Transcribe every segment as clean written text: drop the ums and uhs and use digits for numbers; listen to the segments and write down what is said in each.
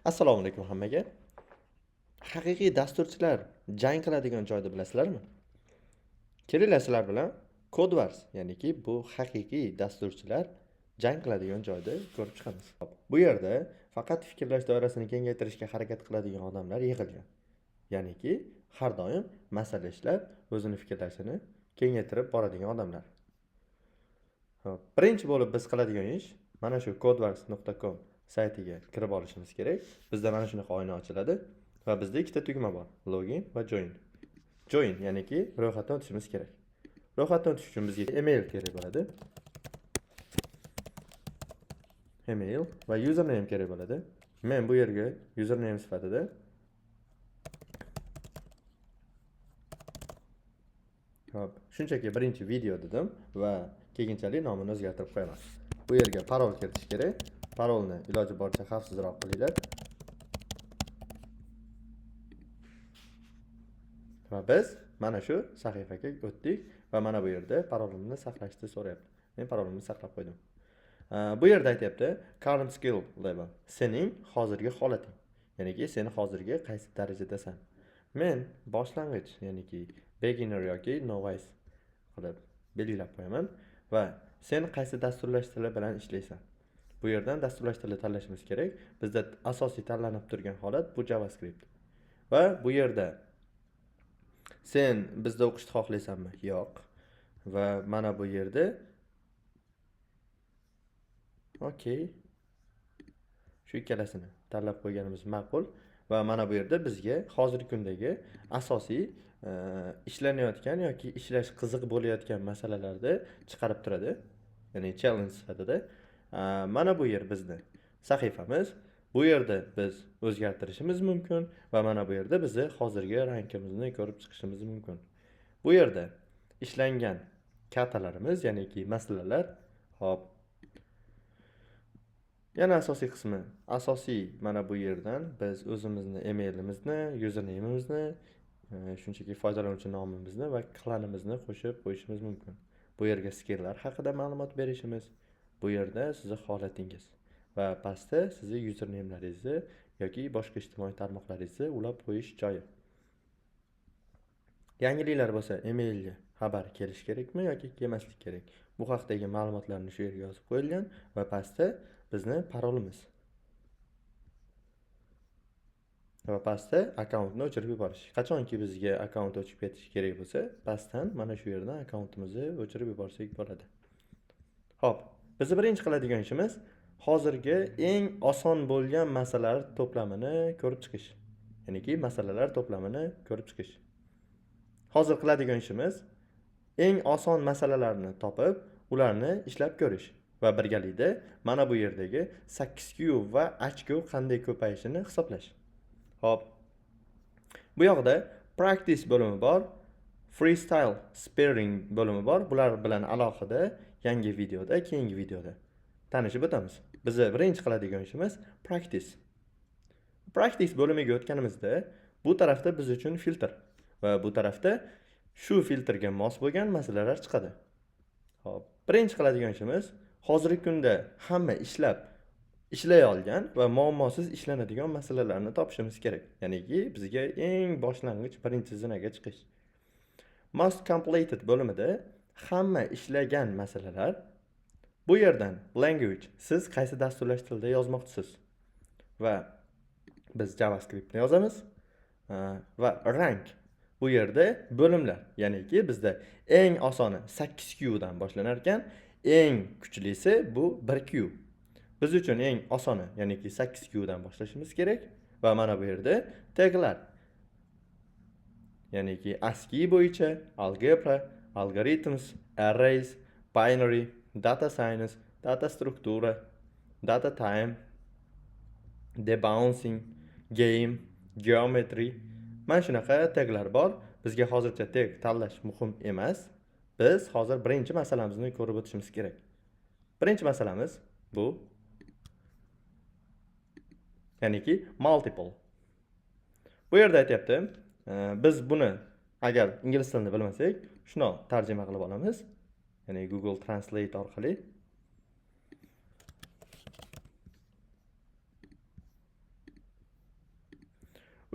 Assalomu alaykum hammaga. Haqiqiy dasturchilar jang qiladigan joyni bilasizlarmi? Kelinglar sizlar bilan Codewars, ya'niki bu haqiqiy dasturchilar jang qiladigan joyni ko'rib chiqamiz. Hop, bu yerda faqat fikrlash doirasini kengaytirishga harakat qiladigan odamlar yig'ilgan. Ya'niki har doim masala ishlab, o'zini fikrlashini kengaytirib boradigan odamlar. Hop, birinchi bo'lib biz qiladigan ish mana shu codewars.com saytiga kirib olishimiz kerak. Bizda mana shunaqa oyna ochiladi va bizda ikkita tugma bor: login va join. Join, ya'niki ro'yxatdan o'tishimiz kerak. Ro'yxatdan o'tish uchun bizga email kerak bo'ladi. Email va username kerak bo'ladi. Men bu yerga username sifatida hop, shunchaki birinchi video dedim va keyinchalik nomini o'zgartirib qo'yaman. Bu yerga parol kiritish kerak. Parolni iloji boricha xavfsizroq qilinglar. Va biz mana shu sahifaga o'tdik va mana bu yerda parolimni saqlashni so'rayapti. Men parolimni saqlab qo'ydim. Bu yerda aytyapti current skill level. Sening hozirgi holating. Ya'niki sen hozirgi qaysi darajadasan? Men boshlang'ich, ya'niki beginner yoki novice qilib belgilab qo'yaman va sen qaysi dasturlash tili bilan ishlaysan? Bu yerdan dasturlash tili tanlashimiz kerak. Bizda asosiy tanlanib turgan holat bu JavaScript. Va bu yerda sen bizda o'qishni xohlaysanmi? Yo'q. Va mana bu yerda okey. Shu ikkalasini tanlab qo'yganimiz ma'qul va mana bu yerda bizga hozirgi kundagi asosiy ishlanayotgan yoki ishlash qiziq bo'layotgan masalalarni chiqarib turadi. Ya'ni challenge sifatida. Mana bu yer bizni sahifamiz. Bu yerda biz o'zgartirishimiz mumkin va mana bu yerda bizni hozirgi rankimizni ko'rib chiqishimiz mumkin. Bu yerda ishlangan kartalarimiz, ya'niki masalalar. Hop. Yana asosiy qismi, asosiy mana bu yerdan biz o'zimizni emailimizni, username'imizni, shunchaki foydalanuvchi nomimizni va klanimizni qo'shib qo'yishimiz mumkin. Bu yerga skilllar haqida ma'lumot berishimiz, bu yerda sizni holatingiz va pastda sizni usernamelaringizni yoki boshqa ijtimoiy tarmoqlaringizni ulab qo'yish joyi. Yangiliklar bo'lsa emailga xabar kelishi kerakmi yoki kelmaslik kerak? Bu haqdagi ma'lumotlarni shu yerga yozib qo'yilgan va pastda bizni parolimiz. Va pastda akkauntni o'chirib yuborish. Qachonki bizga akkaunt o'chib ketishi kerak bo'lsa, pastdan mana shu yerdan akkauntimizni o'chirib yuborsak bo'ladi. Xo'p, biz birinchi qiladigan ishimiz hozirgi eng oson bo'lgan masalalar to'plamini ko'rib chiqish. Ya'niki masalalar to'plamini ko'rib chiqish. Hozir qiladigan ishimiz eng oson masalalarni topib, ularni ishlab ko'rish va birgalikda mana bu yerdagi 8Q va HQ qanday ko'payishini hisoblash. Xo'p. Bu yoqda practice bo'limi bor, freestyle sparring bo'limi bor. Bular bilan alohida yangi videoda, keyingi videoda tanishib o'tamiz. Biz birinchi qiladigan ishimiz practice. Practice bo'limiga o'tganimizda bu tarafda biz uchun filtr va bu tarafda shu filtrga mos bo'lgan masalalar chiqadi. Xo'p, birinchi qiladigan ishimiz hozirgi kunda hamma ishlay olgan va muammosiz ishlanadigan masalalarni topishimiz kerak. Ya'niki bizga eng boshlang'ich birinchi zinaga chiqish. Most completed bo'limida hamma ishlagan masalalar. Bu yerdan language, siz qaysi dasturlash tilida yozmoqchisiz? Va biz JavaScriptni yozamiz. Va rank, bu yerda bo'limlar, ya'niki bizda eng osoni 8Q dan boshlanar ekan, eng kuchlisi bu 1Q. Biz uchun eng osoni, ya'niki 8Q dan boshlashimiz kerak va mana bu yerda taglar, ya'niki ASCII bo'yicha algebra, algorithms, arrays, binary, data science, data struktura, data time, debouncing, game, geometry. Mana shunaqa taglar bor. Bizga hozircha tag tanlash muhim emas. Biz hozir birinchi masalamizni ko'rib o'tishimiz kerak. Birinchi masalamiz bu, ya'niki multiple. Bu yerda aytyapti, biz buni agar ingliz tilini bilmasak, shuni tarjima qilib olamiz. Ya'ni Google Translate orqali.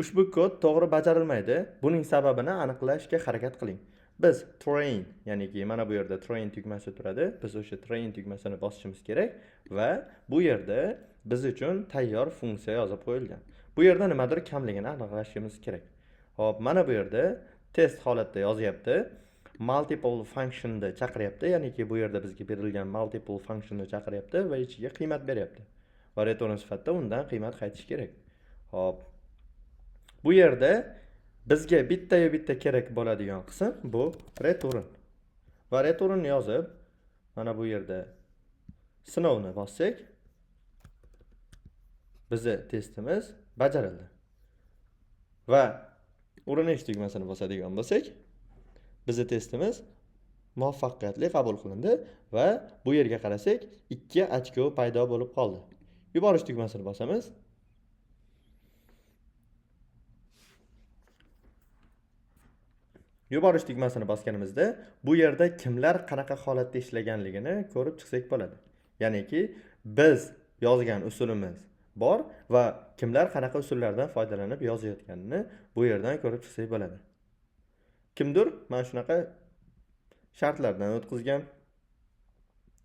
Ushbu kod to'g'ri bajarilmaydi. Buning sababini aniqlashga harakat qiling. Biz train, ya'niki mana bu yerda train tugmasi turadi. Biz o'sha train tugmasini bosishimiz kerak va bu yerda biz uchun tayyor funksiya yozib qo'yilgan. Bu yerda nimadir kamligini aniqlashimiz kerak. Xo'p, mana bu yerda test holatda yozyapti. Multiple function'ni chaqiryapti, ya'niki bu yerda bizga berilgan multiple function'ni chaqiryapti va ichiga qiymat beryapti. Va return sifatida undan qiymat qaytishi kerak. Xo'p. Bu yerda bizga bitta-yu bitta kerak bo'ladigan qism bu return. Va return yozib, mana bu yerda sinovni bossak, bizni testimiz bajarildi. Va urinish tugmasini bosadigan bo'lsak, bizni testimiz muvaffaqiyatli qabul qilindi va bu yerga qarasak 2 ochko paydo bo'lib qoldi. Yuborish tugmasini bosamiz. Yuborish tugmasini bosganimizda bu yerda kimlar qanaqa holatda ishlaganligini ko'rib chiqsak bo'ladi. Ya'niki biz yozgan usulimiz bor va kimlar qanaqa usullardan foydalanib yozayotganini bu yerdan ko'rib chiqsak bo'ladi. Kimdir mana shunaqa shartlardan o'tkazgan.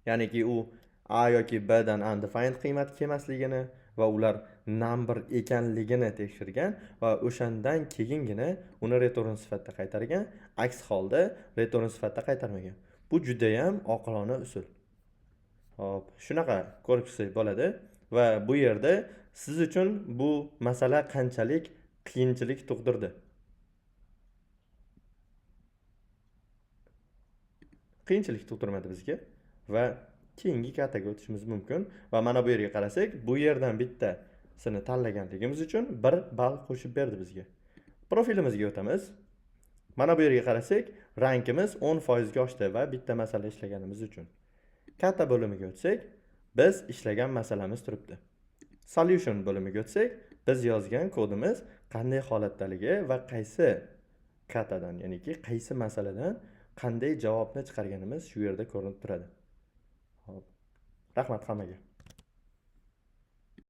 Ya'niki u A yoki B dan undefined qiymat kelmasligini va ular number ekanligini tekshirgan va o'shandan keyingina uni return sifatida qaytargan, aks holda return sifatida qaytarmagan. Bu juda ham oqilona usul. Xo'p, shunaqa ko'rib chiqsak bo'ladi va bu yerda siz uchun bu masala qanchalik qiyinchilik tug'dirdi? Qiyinchilik tug'dirmadi bizga va keyingi kartaga o'tishimiz mumkin va mana bu yerga qarasak, bu yerdan bittasini tanlaganligimiz uchun 1 ball qo'shib berdi bizga. Profilimizga o'tamiz. Mana bu yerga qarasak, rankimiz 10% ga oshdi va bitta masala ishlaganimiz uchun. Karta bo'limiga o'tsak, biz ishlagan masalamiz turibdi. Solution bo'limiga o'tsak, biz yozgan kodimiz qanday holatdaligi va qaysi kartadan, ya'niki qaysi masaladan qanday javobni chiqarganimiz shu yerda ko'rinib turadi. Xo'p. Rahmat hammaga.